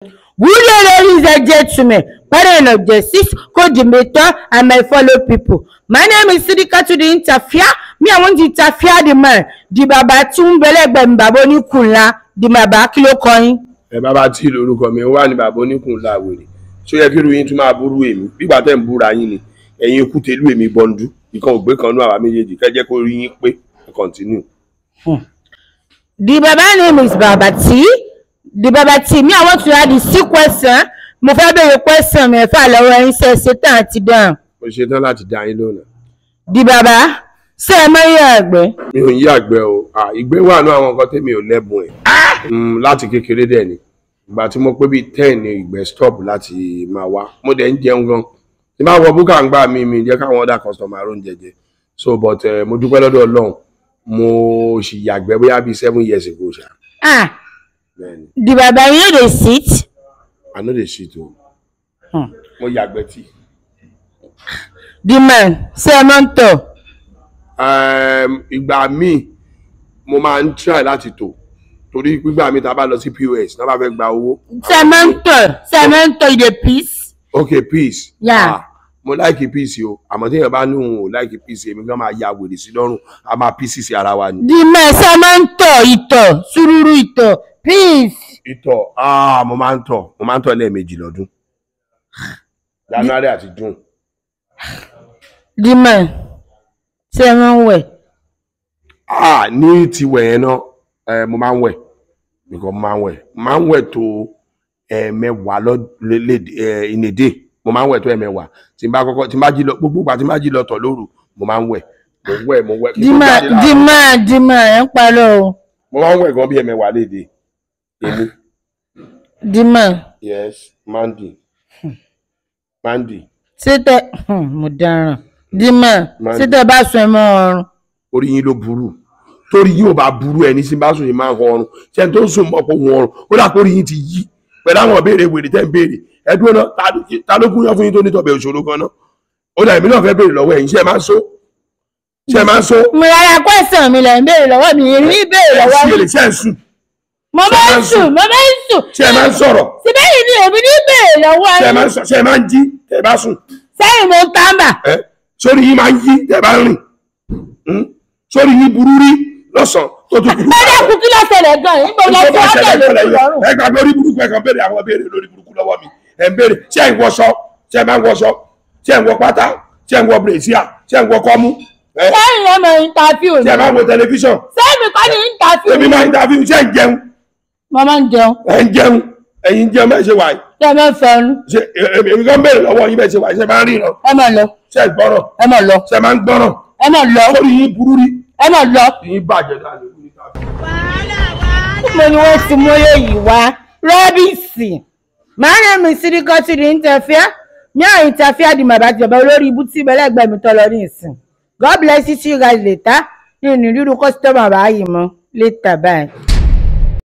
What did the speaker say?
Good day, ladies and gentlemen, parent of justice, coordinator, and my fellow people. My name is Sidika to the interfere. Me, I want to interfere the man. The baba tún bẹ́lẹ́gbẹ̀ mi bàbá oníkùn ńlá. The bàbá kí ló kọ yín? Ẹ bàbá tí lórúkọ mi wà ní bàbá oníkùn ńlá wèrè. Ṣó yẹ kí irú yín tún máa búrú èmi? Bígbà tẹ́ ń búra yín ni. Ẹ̀yin ikú tẹ̀lú èmi bọ́ndú. Ìkan ògbé kan nú àwa méjèèjì. Kẹ́ jẹ́ kó rí yín pé continue. The baba name is Baba T. The Baba T. Me, I want to add the six question. Mo fẹ́ béèrè question mẹ́fà lọ́wọ́ ẹ̀yin, ṣe ṣe tán àti dáhùn? Mo ṣe tán láti dá yín lónà. The baba, ṣé ẹ máa ń yàgbẹ́? Mi ò ń yàgbẹ́ o. Ìgbẹ́ wà ní àwọn nǹkan tèmi ò lẹ́bùn ẹ̀. Láti kékeré dẹ̀ ni. Ìgbà tí mo pé bíi 10 ni ìgbẹ́ stop láti máa wá. Mo dẹ̀ ń jẹun gan. Tí máa wọ búkà ń gbà mí, mi jẹ́ káwọn other customer ló ń jẹjẹ. So but mo dúpẹ́ lọ́dọ̀ Ọlọ́run. Mo sì yàgbẹ́ bóyá bíi 7 years ago ṣá. Ah, Bẹ́ẹ̀ni. the baba, you no dey sit? I no dey shit o. Mo yàgbẹ́ tí. The man, ṣé ẹ máa ń tọ̀? Ìgbà míì mo máa ń try láti tò torí gbígbà míì tá a bá lọ sí POS náà bá fẹ́ gba owó. Ṣé ẹ máa ń tọ̀? Ṣé ẹ máa ń tọ̀? You dey piss? Okay, piss. Yeah. Ah, mo like piss o, àmọ́ téèyàn bá ní òun ò like piss, èmi gan máa ya wèrè sí lọ́rùn, a máa piss sí ara wa ni. The man, ṣé ẹ máa ń tọ̀ ìtọ̀ sùúrù ìtọ̀ piss? Ìtọ̀, ah, mo máa ń tọ̀, mo máa ń tọ̀ lẹ́ẹ̀mejì lọ́dún, January àti June. The man, ṣé ẹ máa ń wẹ̀? Ah, ní tiwẹ̀ yẹn náà ẹ, mo máa ń wẹ̀ because mo máa ń wẹ̀, mo máa ń wẹ̀ tó ẹ̀ẹ̀mẹwàá lọ lé ẹ in a day. Mo máa ń wẹ̀ tó ẹ̀ẹ̀mẹwàá. Tí n bá kọ́kọ́, tí n bá jí lọ, gbogbo ìgbà tí n bá jí lọ tọ̀ lóru, mo máa ń wẹ̀, mo ń wẹ̀, mo ń wẹ̀ kí n The tó man, jáde láàárọ̀. the man, the man, ẹ̀ ń parọ́ o. Mo máa ń wẹ̀ gan bí ẹ̀ẹ̀mẹwàá léde èmi. The man, Yes, Mandy, Mandy. Ṣé tẹ mo dáràn. The man, Mandy. ṣé tẹ bá sùn, ẹ mọ́ ọrùn? Orí yín ló burú. Torí yín ò bá burú, ẹni tí ń bá sùn yìí máa ń ọrùn ṣé tó ń sùn mọ́ pé òun ọrùn ó dà pé orí yín ti yí pẹ̀lú àwọn ìbéèrè wèrè tẹ́ ń béèrè. Ẹ dúró náà, ta ló gúnyán fún yín tó ní tọ̀bẹ̀ òṣòro gan náà? Ó dà, èmi náà fẹ́ béèrè lọ́wọ́ ẹ̀yin, ṣé ẹ máa ń só? Ṣé ẹ máa ń só? Mo rárá, question mi lẹ̀ ń béèrè lọ́wọ́ mi, èmi béèrè lọ́wọ́ Ẹ mi. sí èrè, ṣé ẹ ń sùn? Mo máa ń sùn, mo máa ń sùn. Ṣé ẹ máa ń sọ̀rọ̀? Síbẹ̀ yìí ni èmi ní béèrè lọ́wọ́ Ṣé ẹ yín. máa ń sọ? Ṣé ẹ máa ń jí tẹ́ ẹ bá sùn? Sẹ́yìn mo ń tàǹbà. Ẹ sórí yín máa ń yí tẹ́ ẹ bá ń rìn? Sórí yín burú rí lọ́sàn-án tó tún burú? Ẹ dákun, kí ló ṣẹlẹ̀ gan-an? Níbo lọ sí ọ̀dẹ̀ lórí lọ́rùn? Ẹ gbàgbé orí burúkú, ẹ kàn béèrè àwọn béèrè lórí burúkú lọ́wọ́ mi. Ẹ ń béèrè ṣé ẹ ń wọṣọ, ṣé ẹ máa ń wọṣọ, ṣé ẹ ń wọ pátá, ṣé ẹ ń wọ brassiere, ṣé ẹ ń wọ kọ́mú ẹ? Sẹ́yìn ẹ mọ interview Ṣé ẹ mi. máa ń wo tẹlifíṣàn? Sẹ́yìn mi kọ́ ni interview Èmi mi. máa ń interview. Ṣé ẹ ń jẹun? Mo máa ń jẹun. Ẹ ń jẹun, ẹ̀yin ń jẹun bẹ́ẹ̀ ṣe wà yìí? Ṣé ẹ máa ń fẹnu? Ṣé èmi kan béèrè lọ́wọ́ yín bẹ́ẹ̀ ṣe wà yìí, ṣé ẹ máa ń ríran? Ẹ máa lọ. Ṣé ẹ gbọ́ràn? Ẹ máa lọ. Ṣé ẹ máa ń gbọ́ràn? Ẹ máa lọ. Sórí yín burú rí? Ẹ máa lọ. Yín bàjẹ́ láàrin. Mo ni wọ́n ti mú eléyìí wá rọ́bìsì. My name is Sidika to the interfere. Me, I interfere the bàbá ti bàbá olórí ibú tí ìbẹ̀lẹ́gbẹ̀ẹ́ mi tọ́ lọ ní ìsìn. God bless you, see you guys later. Ní ìní rírú customer báyìí mọ́ later, bye.